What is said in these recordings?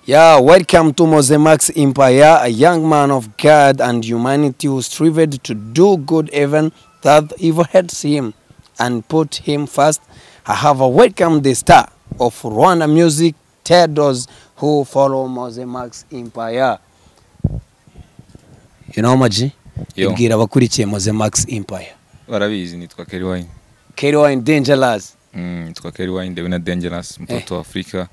Yeah, welcome to Mose Max Empire, a young man of God and humanity who strived to do good even that evil hates him and put him first. I have a welcome the star of Rwanda music, tell those who follow Mose Max Empire. You know, Maji? Yo. Ibwira abakurikiye Mose Max Empire. Barabizi, nitwa Kelly Wine. Kelly Wine Dangerous. Nitwa Kelly Wine, the winner, dangerous mtoto wa Afrika.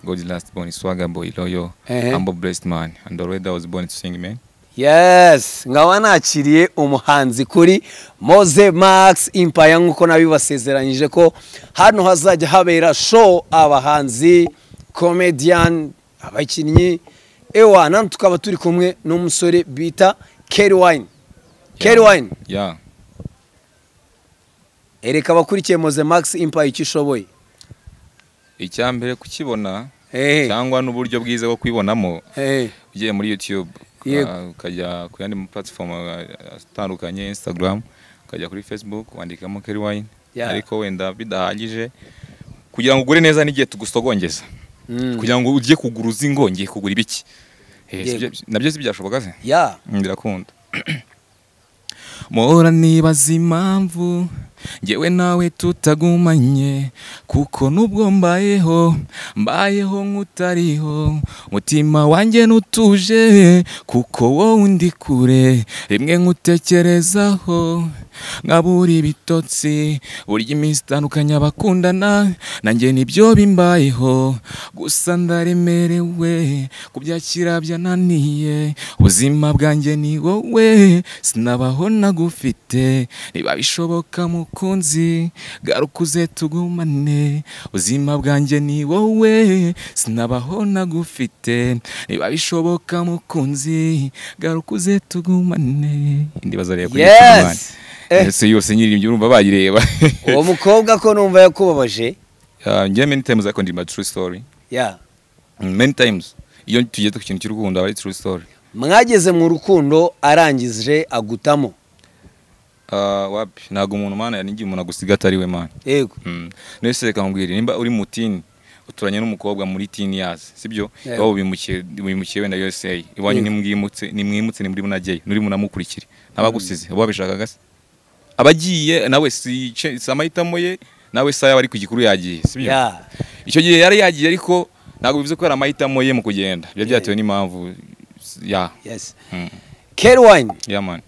God's last born, swagger boy, loyal, humble, blessed man, and already I was born to sing, man. Yes, nkaba nakiriye umuhanzi kuri Mose Max Empire, nk'uko nabibasezeranyije ko hano hazajya habera show, abahanzi, comedian, abakinnyi. Ewa, nano tukaba turi kumwe n'umusore bita Kelly Wine. Kelly Wine, Yeah. ereka abakurikiye Mose Max Empire icyo ushoboye. Icya mbere kukibona cyangwa n'uburyo bwiza bwo kwibonamo, ugiye muri YouTube, ukajya ku yandi ma platform atandukanye, Instagram, ukajya kuri Facebook, wandikamo Kelly Wine. Ariko wenda bidahagije kugira ngo ugure neza n'igihe tugusogongeza, kugira ngo ujye kugura uzi ngo ngiye kugura ibiki. Nabyo si byashoboka se? Yeah. Birakunda. Mpora nibaza impamvu njyewe nawe tutagumanye, kuko nubwo mbayeho, mbayeho nk'utariho. Umutima wanjye ntutuje kuko wowe undi kure. Rimwe nkutekerezaho nkabura ibitotsi. Burya iminsi itandukanye abakundana, nanjye nibyo bimbayeho. Gusa ndaremerewe, kubyakira byananiye. Ubuzima bwanjye ni wowe, sinabaho nagufite. Niba bishoboka mukunzi, garuka uze tugumane. Ubuzima bwanjye ni wowe, sinabaho nagufite. Niba bishoboka mukunzi, garuka uze tugumane. Indi bazareba kuri YouTube, man. Ese yose nyiri urumva bayireba. Uwo mukobwa ko numva yakubabaje? Njye many times ariko ndirimba true story. Many times iyo tugeze ku kintu cy'urukundo aba ari true story. Mwageze mu rukundo arangije agutamo? Wapi, ntabwo umuntu, mana, yanigiye umuntu agusiga atari we, man. Nese reka nkubwire, nimba uri mu teen, uturanye n'umukobwa muri teen years, sibyo? Yego. Iwabo bimukiye wenda USA, iwanyu nimwimutse, nimwimutse, nimuri munajyeyo, nuri munamukurikire, ntabagusize abo babishakaga se? Abagiye nawe si amahitamo ye, nawe se yaba ari ku gikuru yagiye, sibyo? Icyo gihe yari yagiye, ariko ntabwo bivuze ko yari amahitamo ye mu kugenda, byari byatewe n'impamvu ya. Kelly Wine, Yeah, man.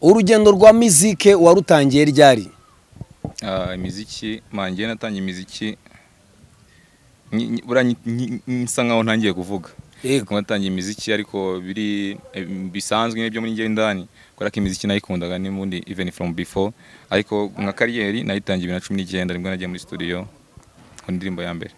urugendo rwa muzike warutangiye ryari? Imiziki, man, njye natangiye imiziki buriya nsa nkaho ntangiye kuvuga. Natangiye imiziki ariko biri bisanzwe n'ibyo muri njye indani, kubera ko imiziki nayikundaga n'ubundi even from before. Ariko nka career nayitangiye 2019, nibwo nagiye muri studio ku ndirimbo ya mbere.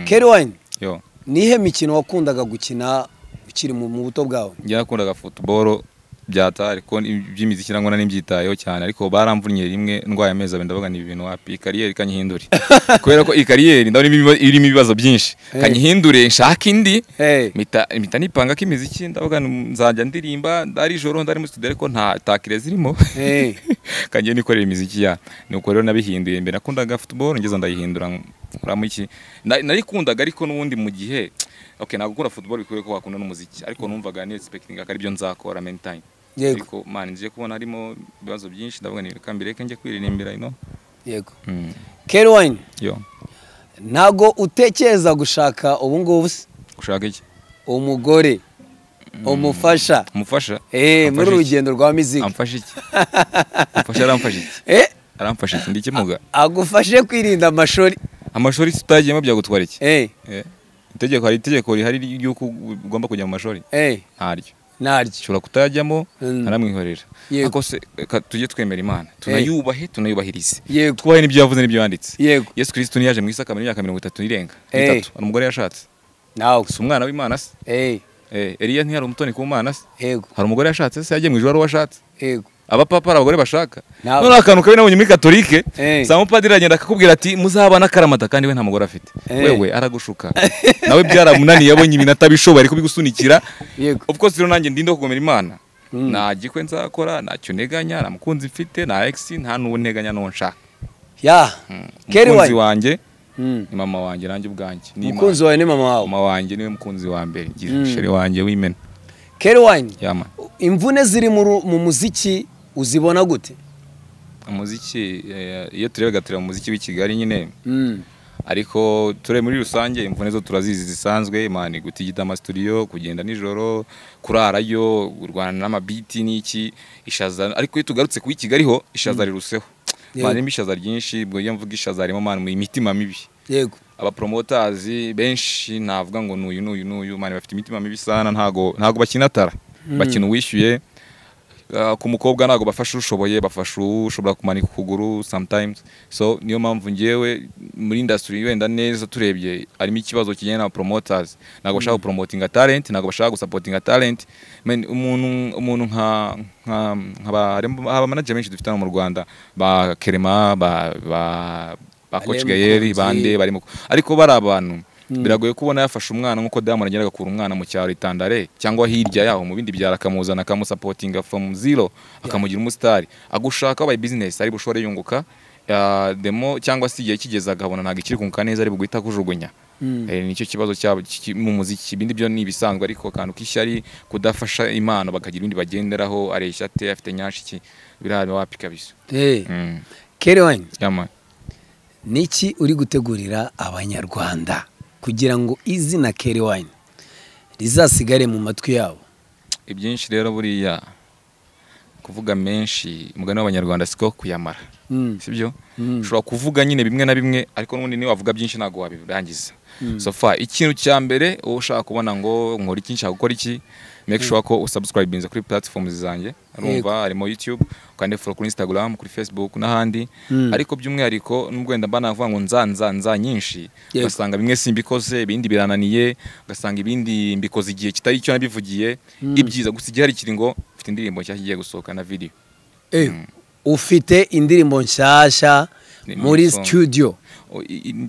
Kelly Wine, Yo. nihe mikino wakundaga gukina ukiri mu buto bwawe? Njye nakundaga football byatari ko iby'imiziki nangwa nimbyitayeho cyane, ariko baramvunnye rimwe ndwaye amezi 2, ndavuga ni ibintu wapi, career kanyihindure, kubera ko iyi career ndabona irimo ibibazo byinshi, kanyihindure nshaka indi. Mpita nipanga ko imiziki, ndavuga nzajya ndirimba ndari ijoro, ndari muri studio, ariko nta takire zirimo, kangiye nikorera imiziki ya. Nuko rero nabihinduye. Mbere nakundaga football, ngeze ndayihindura nkuramo iki. Narikundaga ariko n'ubundi mu gihe, okay, ntabwo gukunda football bikwiye ko wakunda n'umuziki, ariko numvaga ni expecting ko aribyo nzakora main time. Ariko man, ngiye kubona harimo ibibazo byinshi, ndavuga ni reka mbireke njye kwiririmbira. Kelly Wine, Yo. ntago utekereza gushaka ubu ngubu se? Gushaka iki? Umugore, umufasha. Umufasha? Muri Amfasha iki? urugendo rwa muziki. Amfasha iki? Amfasha, aramfasha iki? Aramfasha iki? Ndi ikimuga? Agufashe kwirinda amashuri. Amashuri tutagiyemo byagutwara iki? Itegeko, hari itegeko rihari ry'uko ugomba kujya mu mashuri? Ntaryo. Ntaryo. Ushobora kutayajyamo, aramwihorera. Ariko se reka tujye twemera Imana, tunayubahe, tunayubahirize, twubahe n'ibyo yavuze n'ibyo yanditse. Yesu Kristo ntiyaje mu isi akamara imyaka 30 irenga itatu, hari umugore yashatse? Nawe. Si umwana w'Imana se? Eliya ntiyari umutoni ku Mana se? Yego. Hari umugore yashatse se? Yagiye mu ijuru ari uwo ashatse? Yego. Abapapa hari abagore bashaka? Ntabwo. Noneho akantu kabi nabonye muri Katolike, saa mupadiri aragenda akakubwira ati muzabana akaramata, kandi we nta mugore afite. Wewe aragushuka, nawe byaramunaniye, yabonye ibintu atabishoboye, ari kubigusunikira. Of course rero nanjye ndinde kugomera Imana. Nta gikwe nzakora, ntacyo nteganya, nta mukunzi mfite, nta ex, nta n'uwo nteganya n'uwo nshaka. Kelly Umukunzi Wine. wanjye. Ni mama wanjye nanjye ubwanjye. Ni Umukunzi wawe ni mama wawe? Mama wanjye niwe mukunzi wa mbere. Chéri wanjye w'imena. Kelly Wine. Yeah man. Imvune ziri mu muziki uzibona gute? Umuziki iyo tureba tureba umuziki w'i Kigali nyine. Ariko ture muri rusange imvune zo turazizi zisanzwe, man, gutigita ama studio, kugenda nijoro, kurarayo, kurwana n'amabiti n'iki, ishaza. Ariko iyo tugarutse ku Kigali ho ishaza riruseho. Man, ishaza ryinshi, ubwo iyo mvuga ishaza harimo man imitima mibi. Yego. Aba promoters benshi navuga ngo nuyu nuyu nuyu, man, bafite imitima mibi sana, ntago bakina tara. Bakina uwishyuye. Ku mukobwa ntago bafasha ushoboye, bafasha ushobora kumanika ukuguru sometimes. So niyo mpamvu ngewe muri industry wenda neza turebye harimo ikibazo kijyanye na promoters. Ntago bashaka promotinga talent, ntago bashaka gusupportinga talent. Man, umuntu nka aba manager benshi dufite mu Rwanda, ba Kerema, ba Coach Gael, bande barimo, ariko bari abantu biragoye kubona yafashe umwana nkuko Diamond agera agakura umwana mu cyaro itandare cyangwa hirya yaho mu bindi byara akamuzana akamusupportinga from zero akamugira umustar agushaka by business ari bushore yunguka demo cyangwa se igihe kigeze agabona ntago ikiri kunguka neza ari buguhita kujugunya. Nicyo kibazo cyabo mu muziki, ibindi byo ni ibisanzwe, ariko kantu k'ishyari kudafasha impano bakagira ibindi bagenderaho, areshya ate afite nyashi iki birahari wapi kabisa. Kelly Wine, yeah man. Niki uri gutegurira abanyarwanda kugira ngo izina Kelly Wine rizasigare mu matwi yabo? Ibyinshi rero buriya kuvuga menshi umugani w'abanyarwanda siko kuyamara. Sibyo? Ushobora kuvuga nyine bimwe na bimwe ariko n'ubundi niba wavuga byinshi ntago wabirangiza. So far ikintu cya mbere ushaka kubona ngo nkora iki, nshaka gukora iki, make sure ko usubscribinze kuri platforms zanjye. Urumva harimo YouTube, ukande follow kuri Instagram, kuri Facebook n'ahandi. Ariko by'umwihariko nubwo wenda mba navuga ngo nza nyinshi, ugasanga bimwe simbikoze, ibindi birananiye, ugasanga ibindi mbikoze igihe kitari icyo nabivugiye. Ibyiza gusa igihe hari kiri ngo mfite indirimbo nshya igiye gusohoka na video. Ufite indirimbo nshasha muri studio?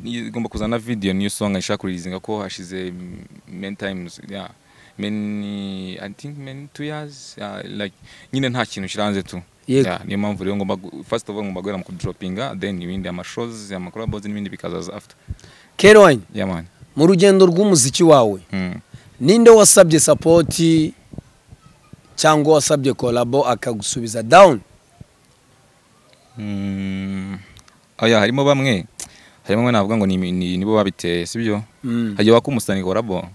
Igomba kuzana video, new song nshaka kurizinga ko hashize many times, yeah, many, I think many 2 years, like nyine nta kintu kiranze tu. Yeah, niyo mpamvu rero ngomba first of all ngomba guhera mu kudropinga, then ibindi ama shows, ama collabs n'ibindi bikazaza after. Kelly Wine, yeah man. Mu rugendo rw'umuziki wawe ninde wasabye support cyangwa wasabye collabo akagusubiza down? Oya, harimo bamwe navuga ngo nibo babiteye, sibyo? Hagiye wakumusani collabo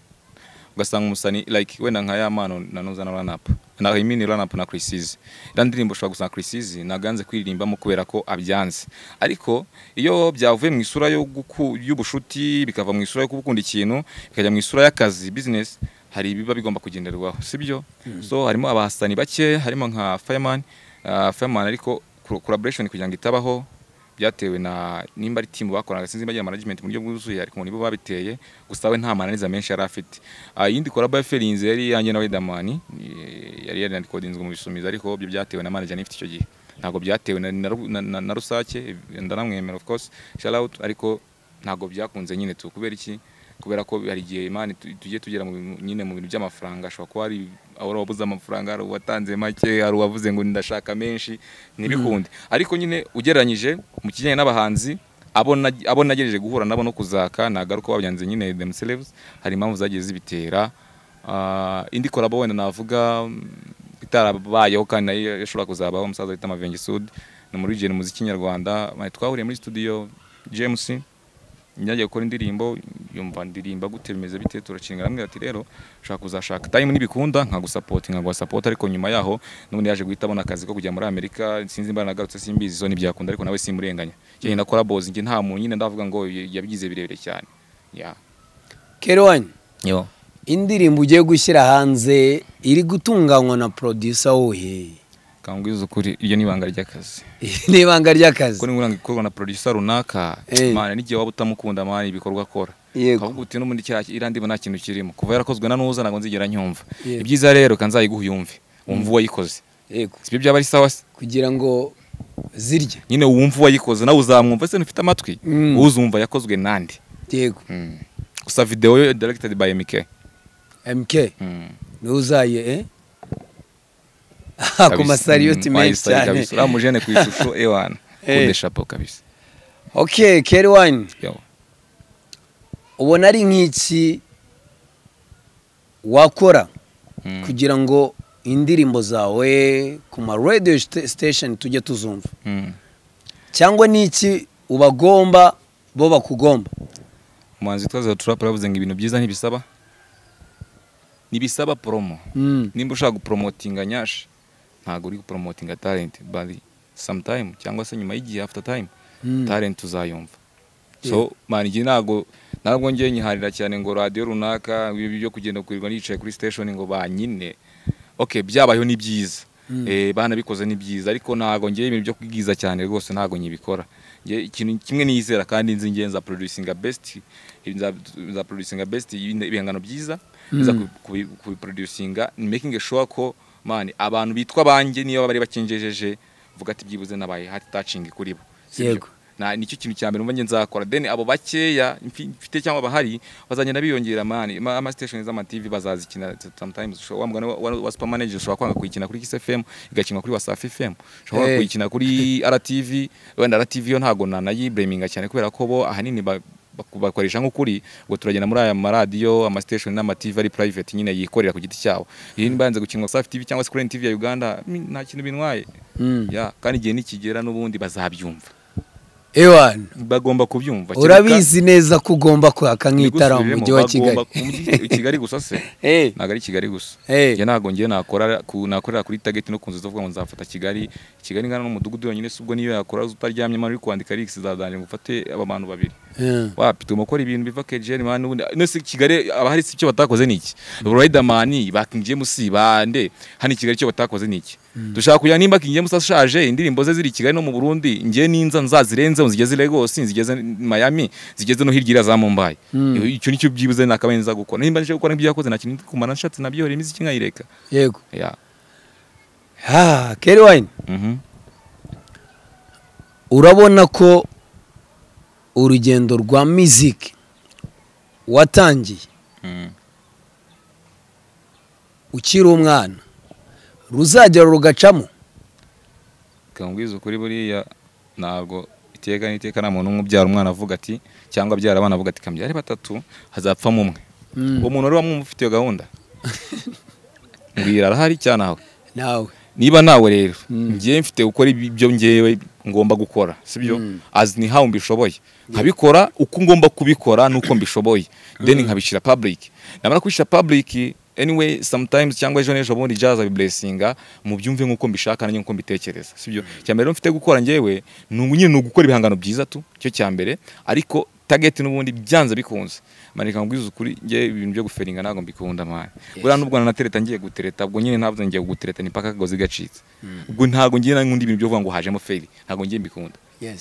ugasanga umusani like wenda nka ya mano nanuza na run up na I mean run up na Chrisizi, ira ndirimbo ushobora gusanga Chrisizi naganze kwiririmbamo kubera ko abyanze, ariko iyo byavuye mu isura yo y'ubushuti bikava mu isura yo kubukunda ikintu bikajya mu isura y'akazi business, hari ibiba bigomba kugenderwaho, sibyo? So harimo abahasani bake, harimo nka Fireman, Fireman ariko collaboration kugira ngo itabaho byatewe na nimba ari team bakoraga, sinzi imbagira management mu buryo bwuzuye, ariko nibo babiteye gusa we nta mananiza menshi yari afite. Yindi collab ya Felinze yari yanjye na Riderman, yari yarikodinzwe mu bisumiza, ariko byo byatewe na manager nifite icyo gihe, ntago byatewe na Rusake, ndanamwemera of course, shout out, ariko ntago byakunze nyine tu. Kubera iki? Kubera ko hari igihe Imana tujye tugera mu nyine mu bintu by'amafaranga, ashobora kuba ari aho wabuze amafaranga, ari watanze make, ari wavuze ngo ndashaka menshi ntibikunde. Ariko nyine ugereranyije mu kijyanye n'abahanzi abo nagejeje guhura nabo no kuzaka nagaruka babyanze nyine themselves, hari impamvu zagiye zibitera. Indi collab wenda navuga itarabayeho kandi nayo yashobora kuzabaho, umusaza wita Mavenge Sud, ni muri region muziki nyarwanda, twahuriye muri studio James njyagiye gukora indirimbo, yumva ndirimba gute bimeze bite, turacinga ramwe ati rero ushaka kuzashaka time nibikunda nkagusupport nkagusupport, ariko nyuma yaho n'ubundi yaje guhita abona akazi ko kujya muri Amerika, sinzi imba nagarutse simbizi, so ntibyakunda, ariko nawe simurenganya cyane na collabos nge nta muntu nyine ndavuga ngo yabigize birebire cyane. Yeah. Kelly Wine, yo indirimbo ugiye gushyira hanze iri gutunganywa na producer wowe? Kangwiza ukuri, iyo ni ibanga ry'akazi. Ni ibanga ry'akazi. Ko ni ibanga ikorwa na producer runaka, man, n'igihe waba utamukunda man ibikorwa akora. Kavuga uti n'ubundi irandi nta kintu kirimo. Kuva yarakozwe na nuza ntago nzigera nyumva. Ibyiza rero kanzayiguha uyumve. Wumva uwayikoze. Yego. Sibyo byaba ari sawa se? Kugira ngo zirye. Nyine wumva uwayikoze nawe uzamwumva se ufite amatwi. Uzumva yakozwe nande. Yego. Gusa video yo directed by MK. MK. Nuzaye Ku masariyoti menshi cyane. Uramujene ku ishusho ewana. Kude chapeau kabisa. Okay, Kelly Wine. Yo. Ubona ari nk'iki wakora kugira ngo indirimbo zawe ku ma radio station tujye tuzumva, cyangwa n'iki ubagomba bo bakugomba? Umuhanzi witwa Zero Trap yavuze ngo ibintu byiza ntibisaba promo. Nimba ushaka gupromotinga Nyash, ntabwo uri gupromotinga talent, but sometime cyangwa se nyuma y'igihe, after time, talent uzayumva. So man, igihe ntabwo ngiye nyiharira cyane ngo radio runaka, ibi byo kugenda kurirwa nicaye kuri station ngo banyine. Okay, byabayeho ni byiza, banabikoze ni byiza, ariko ntabwo ngiye ibintu byo kwigiza cyane rwose, ntabwo nyibikora. Ngiye ikintu kimwe nizera kandi nzi, ngiye nza producinga best, nza producinga best ibihangano byiza, nza kubiproducinga making sure ko man abantu bitwa banjye niyo bari bakinjejeje vuga ati byibuze nabaye heart touching kuri bo. Sibyo? Yego. Na nicyo kintu cya mbere numva nge nzakora. Then abo bakeya mfite cyangwa bahari bazagenda biyongera man. Ama station z'ama TV bazazikina sometimes. Ushobora wa mugani wa super manager, ushobora kwanga kuyikina kuri Kiss FM igakinwa kuri Wasafi FM, ushobora kuyikina kuri RTV. Wenda RTV yo ntago nanayiblaminga cyane kubera ko bo ahanini bakoresha nk'ukuri. Ngo turagenda muri aya maradiyo, ama station n'ama TV ari private nyine yikorera ku giti cyabo. Iyi nibanze gukinwa Safi TV cyangwa se kuri NTV ya Uganda, nta kintu bintwaye. Ya, kandi igihe nikigera n'ubundi bazabyumva. Ewan, bagomba kubyumva. Urabizi neza ko ugomba kwaka nk'itara mu mujyi wa Kigali. Kigali gusa se? Ntabwo ari Kigali gusa. Njye ntabwo ngiye nakora nakorera kuri target no kunzu zovuga ngo nzafata Kigali. Kigali ingana n'umudugudu yonyine, se ubwo niyo yakora utaryamye man uri kwandika lyrics zadanje ngo ufate aba bantu babiri? Wapi, tugomba gukora ibintu biva KGL man. N'ubundi none se Kigali abahari si icyo batakoze ni iki? Riderman ba King James bande hano i Kigali, icyo batakoze ni iki? Dushaka kugira nimba King James ashaje, indirimbo ze ziri i Kigali no mu Burundi, njye ninza nzazirenze nzigeze Lagos, nzigeze Miami, zigeze no hirya za Mumbai. Icyo nicyo byibuze nakabaye nza gukora. Nimba nje gukora ibyo yakoze, nta kintu ndi kumara, nshatse nabyo imiziki nkayireka. Yego. Ya. Ha, Kelly Wine. Urabona ko urugendo rwa muziki watangiye ukiri umwana ruzagera rugacamo? Kambwiza ukuri, buriya ntabwo iteka n'iteka nta muntu umwe ubyara umwana avuga ati, cyangwa abyara abana avuga ati kambyare batatu hazapfamo umwe. Uwo muntu wari wamwumva ufite iyo gahunda, mbwira, arahari cyane aho? Nawe. Niba nawe rero, ngiye mfite gukora ibyo ngewe ngomba gukora, sibyo? As ni how mbishoboye, nkabikora uko ngomba kubikora nuko mbishoboye, then nkabishyira public. Namara kubishyira public, anyway, sometimes cyangwa ejo n'ejo bundi jazz abiblessinga mubyumve nkuko mbishaka nanjye nkuko mbitekereza, sibyo? Cya mbere rero mfite gukora ngewe ni nyine ni ugukora ibihangano byiza tu, cyo cya mbere. Ariko target n'ubundi byanze bikunze man, reka nkubwize ukuri, ngewe ibintu byo guferinga ntabwo mbikunda man. Buriya nubwo nanatereta ngiye gutereta, ubwo nyine ntabwo ngiye gutereta ni paka akagozi gacitse. Ubwo ntabwo ngiye nkunda ibintu byo kuvuga ngo hajemo fail, ntabwo ngiye mbikunda. Ya,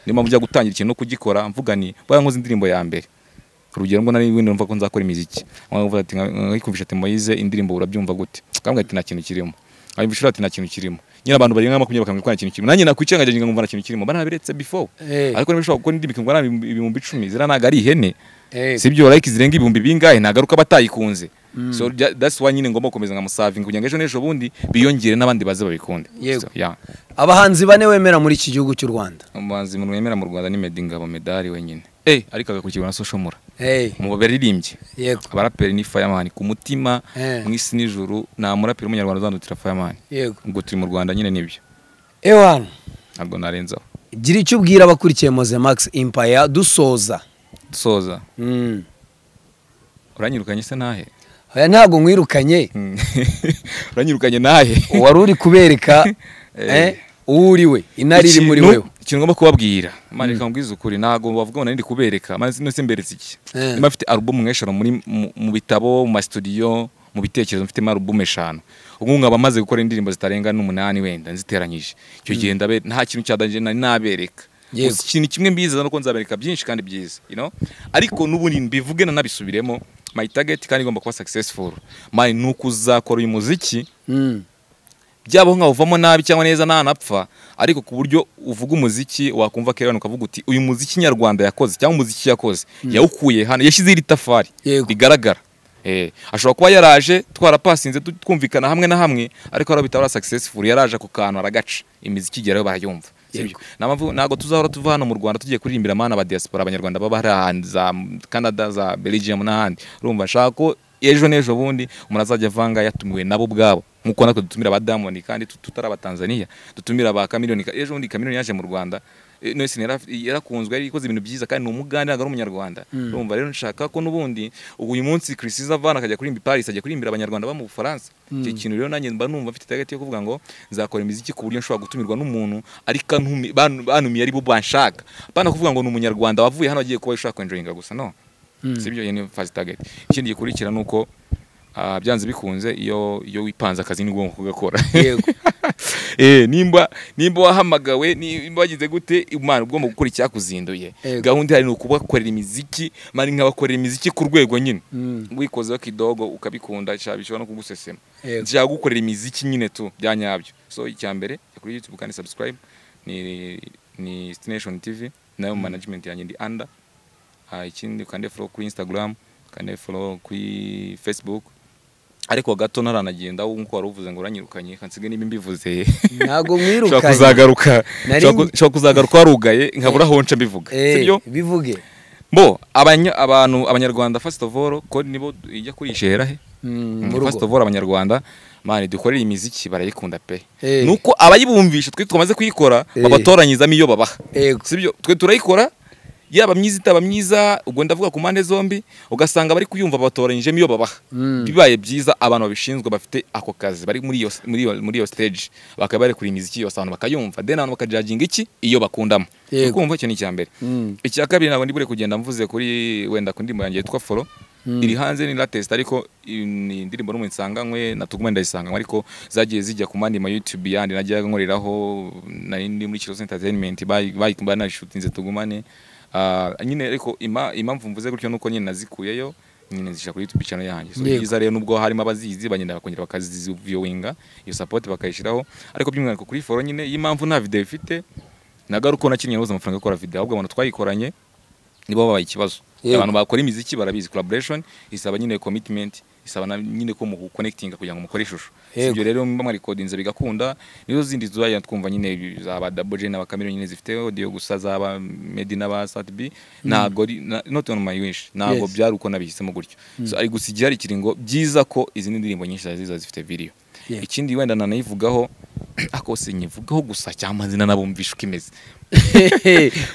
niyo mpamvu njya gutangira ikintu no kugikora mvuga ni buriya nkoze indirimbo ya mbere, urugero ngo nari wenda numva ko nzakora imiziki, nkavuga ati nkayikumvisha ati Moise, indirimbo urabyumva gute? Kambwira ati nta kintu kirimo. Nkayumvisha ati nta kintu kirimo nyine. Abantu barenga 20 bakambwira ko nta kintu kirimo, nanjye nakwicara nkajya nkumva nta kintu kirimo, banabiretse before. Ariko niba ushobora gukora indirimbo ikundwa 10,000, ziriya ntabwo ari ihene. Sibyo? Like zirenga ibihumbi bingahe nagaruka batayikunze. So that's why nyine ngomba gukomeza nkamusavinga kugira ngo ejo n'ejo bundi biyongere n'abandi baze babikunde. Yego. So, yeah. Abahanzi bane wemera muri iki gihugu cy'u Rwanda? Umuhanzi muntu wemera mu Rwanda ni Meddy Ngabo Medali wenyine, ariko agakurikirwa na Social Mura mu baririmbyi. Abaraperi ni Fireman ku mutima. Mu isi n'ijuru nta muraperi w'umunyarwanda uzandutira Fireman. Ubwo turi mu Rwanda nyine nibyo. Ewan. Ntabwo narenzaho. Gira icyo ubwira abakurikiye Moze Max Empire dusoza. Dusoza? Uranyirukanye se nahe? Oya, ntabwo nkwirukanye. Uranyirukanye nahe? Wari uri kubereka uwo uri we, intare iri muri wewe. Ikintu ngomba kubabwira man, reka nkubwize ukuri, ntabwo bavuga ngo nari ndi kubereka man, none mberetse iki? Niba mfite album nk'eshanu muri mu bitabo, mu ma studio, mu bitekerezo, mfitemo album eshanu, ubwo nkaba maze gukora indirimbo zitarenga n'umunani wenda nziteranyije, icyo gihe ndabe nta kintu cyadanje nari nabereka. Gusa ikintu kimwe mbiza nuko nzabereka byinshi kandi byiza, ariko n'ubundi mbivuge nanabisubiremo, my target kandi igomba kuba successful man ni uko uzakora uyu muziki, byabaho nkawuvamo nabi cyangwa neza ntanapfa, ariko ku buryo uvuga umuziki wakumva kera ukavuga uti uyu muziki nyarwanda yakoze cyangwa umuziki yakoze yawukuye hano, yashyizeho iri tafari rigaragara. Ashobora kuba yaraje twarapasinze twumvikana hamwe na hamwe, ariko hari bitaba successful, yaraje ako kantu aragaca, imiziki igerayo barayumva. Sibyo? Ntabwo tuzahora tuva hano mu Rwanda tugiye kuririmbira mana aba diaspora, abanyarwanda baba hari ahantu za Canada, za Belgium n'ahandi. Urumva nshaka ko ejo n'ejo bundi umuntu azajya avanga yatumiwe nabo ubwabo, nkuko natwe dutumira ba Diamond kandi tutari aba Tanzania, dutumira ba Chameleone. Ejo bundi Chameleone yaje mu Rwanda, none yarakunzwe, yari ikoze ibintu byiza kandi ni umugande, ntabwo ari umunyarwanda. Urumva rero nshaka ko n'ubundi ubu uyu munsi Chris Izavana akajya kuririmba i Paris, ajya kurimbira abanyarwanda ba mu Bufaransa. Icyo kintu rero nanjye mba numva mfite target yo kuvuga ngo nzakora imiziki ku buryo nshobora gutumirwa n'umuntu ariko bantumiye ari bo banshaka, bana kuvuga ngo ni umunyarwanda wavuye hano agiye kuba ushaka enjoyinga gusa, no. Sibyo, iyo ni first target. Ikindi gikurikira nuko byanze bikunze iyo wipanze akazi ni ngombwa kugakora. Yego. Nimba wahamagawe, nimba wagize gute, Imana ugomba gukora icyakuzinduye. Gahunda ihari ni ukubakorera imiziki, mari nkabakorera imiziki ku rwego nyine. Wikozeho kidogo ukabikunda, bishobora no kugusesema. Nshaka gukorera imiziki nyine tu bya nyabyo. So icya mbere kuri YouTube kandi subscribe ni City Nation TV, nayo management yanjye ndi under. Ikindi kandi follow kuri Instagram, kandi follow kuri Facebook. Ariko gato naranagenda nkuko wari uvuze ngo uranyirukanye, kansige niba mbivuze ntago mwirukanye, nshobora kuzagaruka warugaye nkabura aho nca mbivuga. Sibyo bivuge bo abantu abanyarwanda first of all ko nibo ijya kurishera he. First of all abanyarwanda mani dukorera imiziki barayikunda pe, nuko abayibumvisha twe twamaze kuyikora babatoranyizamo iyo babaha. Sibyo, twe turayikora yaba myiza itaba myiza, ubwo ndavuga ku mpande zombi, ugasanga bari kuyumva batoranyijemo iyo babaha. Bibaye byiza abantu babishinzwe bafite ako kazi bari muri iyo stage bakaba bari kuri imiziki yose abantu bakayumva, then abantu bakajudginga iki iyo bakundamo. Kumva icyo ni icya mbere. Icya kabiri ntabwo ndibure kugenda mvuze kuri wenda ku ndirimbo yanjye yitwa Follow, iri hanze ni latest, ariko ni indirimbo n'umwe nsanganywe na tuguma ndayisanganywe, ariko zagiye zijya ku mandi ma YouTube yandi najyaga nkoreraho, nari ndi muri Kiroso Entertainment banashutinze tugumane. Nyine ariko impamvu mvuze gutyo nuko nyine nazikuyeyo nyine zisha kuri YouTube channel yanjye. So byiza rero nubwo harimo abazizi bagenda bakongera bakaziviewinga, iyo support bakayishiraho, ariko by'umwihariko kuri Follow nyine impamvu nta video ifite nagaruko nakinye nabuze amafaranga yo gukora video, ahubwo abantu twayikoranye nibo babaye ikibazo. Abantu bakora imiziki barabizi, collaboration isaba nyine commitment, isaba nyine ko mu connecting kugira ngo mukore ishusho. Ibyo rero mba mwarikodinze bigakunda, nizo zindi tuzajya twumva nyine zaba Double J n'aba Chameleone nyine zifite audio gusa, zaba Medi n'aba Sat B, ntago not on my wish, ntago byari uko nabihisemo gutyo. So ari gusa igihari kiri ngo byiza ko izindi ndirimbo nyinshi ziza zifite video. Ikindi wenda nanayivugaho ako sinyivugaho gusa cyangwa nzina nabumvisha uko imeze.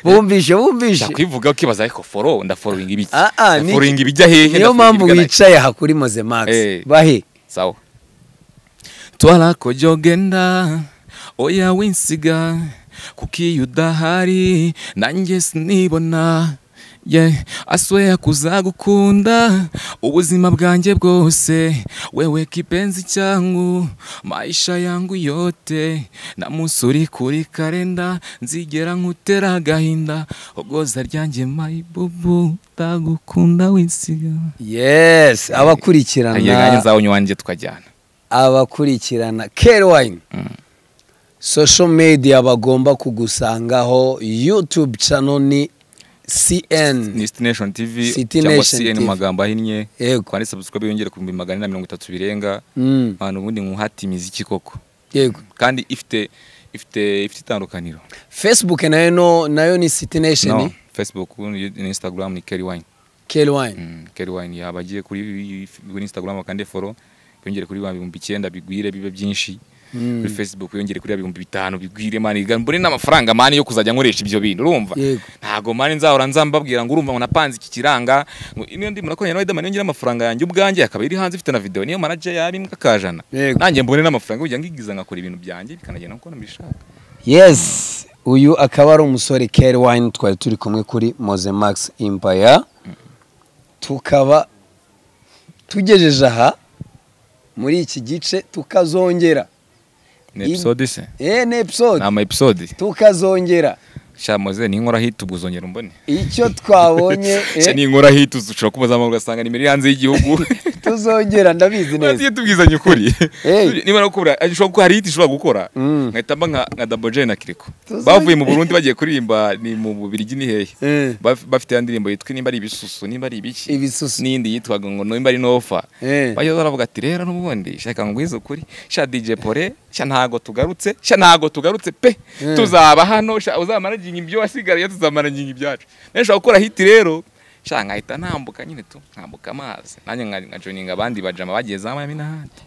Bumvishe ndakwivuga ukibaza ariko follow ndafollowing ibiki, following ibijya hehe? Niyo mpamvu wicaye aha kuri Moze Max. Bahe sawa twala kojogenda oya winsiga kuki udahari nanjye sinibona, yeah, aswea kuzagukunda ubuzima bwanjye bwose, wewe kipenzi cyangu maisha yangu yote, na musuri kuri kalenda nzigera nkutera agahinda, ogoza ryanjye my bubu ndagukunda winsiga. Yes, abakurikirana nzawo wanjye tukajyana, abakurikirana Kelly Wine social media bagomba kugusangaho. YouTube channel ni CN, ni City Nation TV cyangwa CN magambo ahinnye, kwandi subscribe yongere ku 430 birenga. Abantu ubundi nkuhati imiziki koko. Yego, kandi ifite itandukaniro. Facebook nayo nayo ni City Nation. No, Facebook ni Instagram ni Kelly Wine. Kelly Wine. Kelly Wine yabagiye kuri Instagram bakande follow yongere kuri 9,000 bigwire bibe byinshi. Kuri Facebook yongere kuri 5,000 bigwire mani mbone n'amafaranga mani yo kuzajya nkoresha ibyo bintu, urumva ntago mani nzahora nzambabwira ngo urumva ngo napanze iki kiranga ngo ndi murakoranye na Riderman yongere amafaranga yanjye ubwanjye akaba iri hanze ifite na video niyo manager yabimbwa kajana nanjye mbone n'amafaranga kugira ngigiza ngakora ibintu byanjye bikanagenda nkuko nabishaka. Yes, uyu akaba ari umusore Kelly Wine twari turi kumwe kuri Moze Max Empire, tukaba tugejeje aha muri iki gice tukazongera ni episode se? Ni episode. Nama episode. Tukazongera. Sha Moze ni inkora hit ubuzongera umbone. Icyo twabonye ni inkora hit ushobora kubaza amaguru ugasanga nimero hanze y'igihugu. Tuzongera, ndabizi neza. Tujye tubwizanya ukuri. Hey. Niba nakubura, ashobora kuba hari hit ishobora gukora nkahita mba nka Double J na Kiriko. Bavuye mu Burundi bagiye kuririmba, ni mu Bubiligi, ni hehe? Bafite ya ndirimbo yitwa nimba ari Ibisusu, nimba ari ibiki. Ibisusu. N'iyindi yitwaga ngo nimba ari Nofa. Bajya baravuga ati: "Rero n'ubundi shaka ngwize ukuri sha DJ Pole, sha ntago tugarutse, sha ntago tugarutse pe. Tuzaba hano sha, uzamanaginga ibyo wasigariye, tuzamanaginga ibyacu." Nawe ushobora gukora hit rero sha, nkahita ntambuka nyine tu, nkambuka amazi nanjye nka joininga abandi bajama bagiye za Miami n'ahandi.